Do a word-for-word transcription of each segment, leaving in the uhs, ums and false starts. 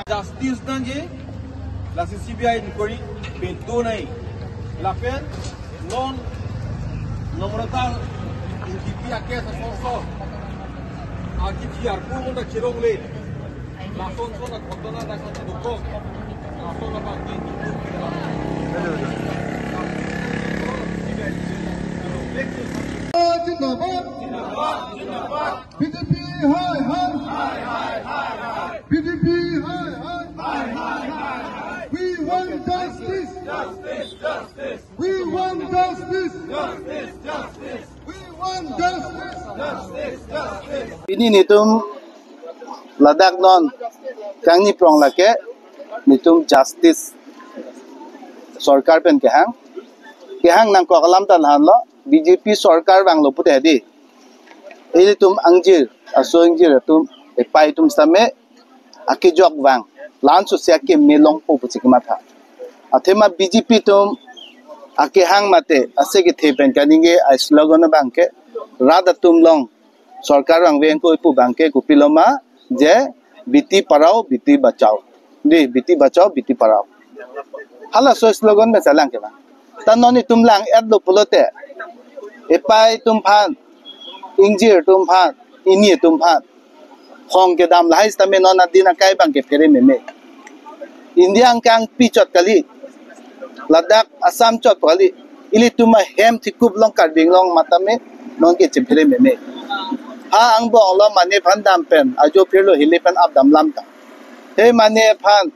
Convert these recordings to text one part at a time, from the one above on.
Justice nangji, lasi C B I inquiry bedo nai. Lapen non Namrata Engtipi a-case ason so, aki G R ko munda chirong le. Lason so na ghotona na sa dokok. Lason na bangki. Zindabad. Zindabad. B J P hai hai. B J P hai hai. We want justice. We want justice. We want justice. Pini netum ladak non kangni prong lake netum justice sorkar pen kehang. Kehang nangkok alam ta lahenlo, B J P sorkar vanglo pute hedi. Ilitum angjir, aso angjir atum, epai atum sitame akejok vang, la-an sose akeme longpo pusi kematha. Athema B J P atum akehang mate ase kethe pen kaningje a-slogan abangke, rat atum along sorkar vangve ingkoi pu abangke kopiloma, je beti padhao beti bachao. Di, beti bachao beti padhao. Halaso slogan pen salang ke bang. Ta non itum lang-etlo pulote, epai atum aphan, ingjir atum aphan, ini atum aphan khong kedam lahai sitame non adin akai abangke phere meme. India angkang pi chot kali, ladak Assam chot kali, ilitum ahem thikup along Karbi Anglong matame non ke chephere meme. Ha angbong lo mane aphan dam pen ajo phirlo, hile pen ap dam lam ta. He mane aphan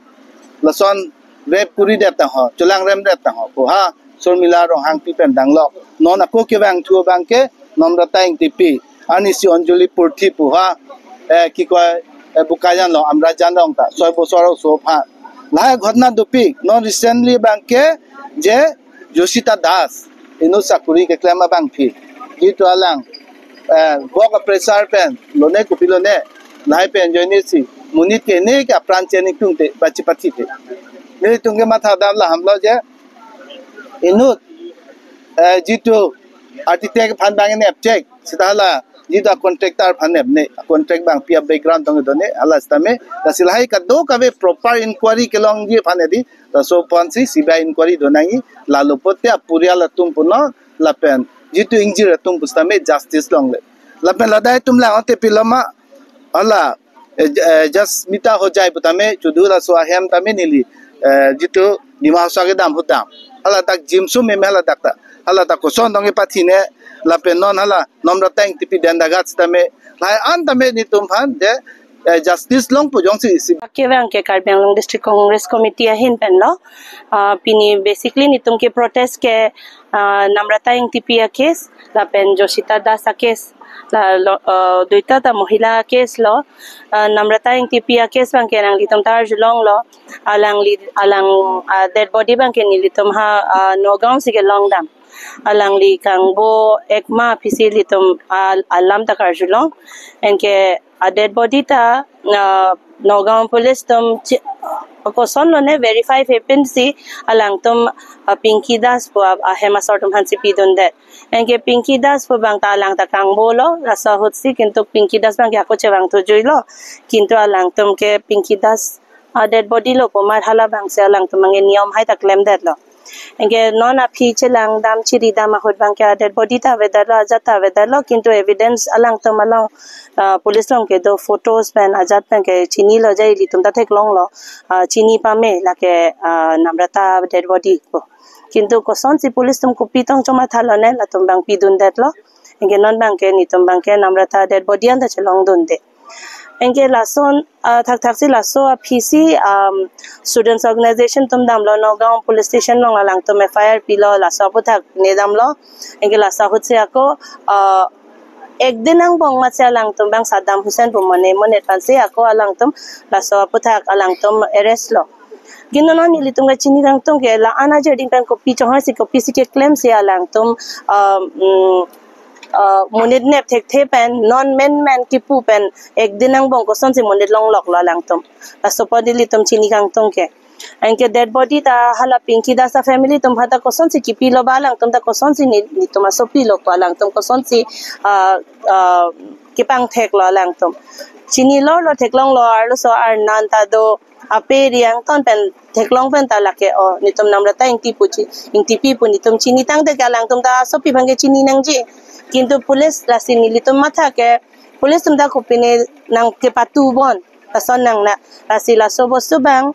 lason rape kuri det tangho, cholangrem det tangho pu ha Surmila Ronghangpi pen danglok. Non ako kevangthu abangke Namrata Engtipi, arnisi Anjali Purthi pu ha, eh, kikoi, eh, Bokajan along, Amrajan along ta soi bosor oso aphan. Lahai ghotona dopik, non recently abangke je Josita Das, inut sakuri keklem abangpi, jitu alang, eh, bok a-pressure pen lone kopi lone, lahai pen ajoine si monit ke ne ke apran chening tungte ba chepathite. Netum kematha dam lahenlo je inut, eh, jitu architect aphan bang nepchek, seta hala jitu a-contractor aphan nepne, contract abangpi a-background tong done, hala sitame, lasi lahai kadokave proper inquiry kelongji aphan hedi, laso aphansi C B I inquiry do nangji, lalo pote apurial atum punon, lapen jitu ingjir atum pusitame justice longle. Lapen ladak itum lang-ote piloma, hala, eh, j-, eh, Jasmita Hojai putame, chudu laso ahem tame neli, eh, jitu Dima Hasao kedam ahut dam. Hala dak jimsum meme hala dak ta. Hala dak koson tong kepathine, lapen non hala Namrata Engtipi den dagat sitame, lahai an tame netum aphan je, eh, justice longpo jongsi isi. Kevang ke Karbi Anglong District Congress Committee ahin penlo. Ah, pini basically netum ke protest ke, ah, Namrata Engtipi a-case, lapen Josita Das a-case, la lo, ah, duita ta mohila a-case lo. Ah, Namrata Engtipi a-case abangke nanglitum ta arjulonglo. Alangli, alang, ah, dead body abangke nelitum ha, ah, Nagaon si kelong dam. Alangli kangbo ekma aphisi ilitum, ah, alam ta karjulong. Anke a-dead body ta, ah, Nagaon police atum chi-, koson lone verify-ve pensi alangtum, ah, Pinky Das pu a-, ahem asor atum aphansi pidundet. Anke Pinky Das pu abang ta alang ta kangbo lo, laso ahutsi, kintu Pinky Das abangke ako chevangthu juilo. Kintu alangtum ke Pinky Das a-dead body lo pu amat hala abangsi alangtum ange niyom hai ta klemdetlo. Anke non aphi chelang dam chiri dam ahut abangke a-dead body ta avedetlo, ajat ta avedetlo, kintu evidence alangtum along, ah, police along kedo photos pen ajat pen ke chinilo, je ilitum ta theklonglo, ah, chini pame lake, ah, Namrata dead body ko. Kintu kosonsi police atum kopi tong chomatha lone latum abang pidundetlo. Anke non abangke netum abangke Namrata dead body anta chelongdunde. Anke lason, ah, thakthaksi laso aphisi, um, students organization atum damlo, Nagaon police station along alangtum F I R pilo, laso aphuthak ne damlo. Anke laso ahutsi ako, ah, ek din angbong matsi alangtum abang Saddam Hussein pu mane monit aphansi ako alangtum laso aphuthak alangtum arrest lo. Kintu non nelitum kachini kangtung ke la-an ajir ding pen kopi chonghoi si kopisi keklemsi alangtum, um, mm, ah, monit nep thekthe pen, non menmen kipu pen, ek din angbong kosonsi monit longloklo alangtum. Laso apot nelitum chini kangtung ke. Anke dead body ta hala Pinky Das a-family atum aphan ta kosonsi kipilo ba, alangtum ta kosonsi ne-, netum asopilo ko, alangtum kosonsi, ah, ah, kepangthek lo alangtum. Chini lor lo theklong lo arloso arnan ta do ape riang ton pen theklong pen ta lake o nitum Namrata Ingti pu chi Ingtipi pu nitum chini tangte ke alangtum ta asopi bhangke chini nangji. Kintu police lasi nelitum matha ke police tum ta kopine nang kepatu bon lason nang na lasi laso bostu bang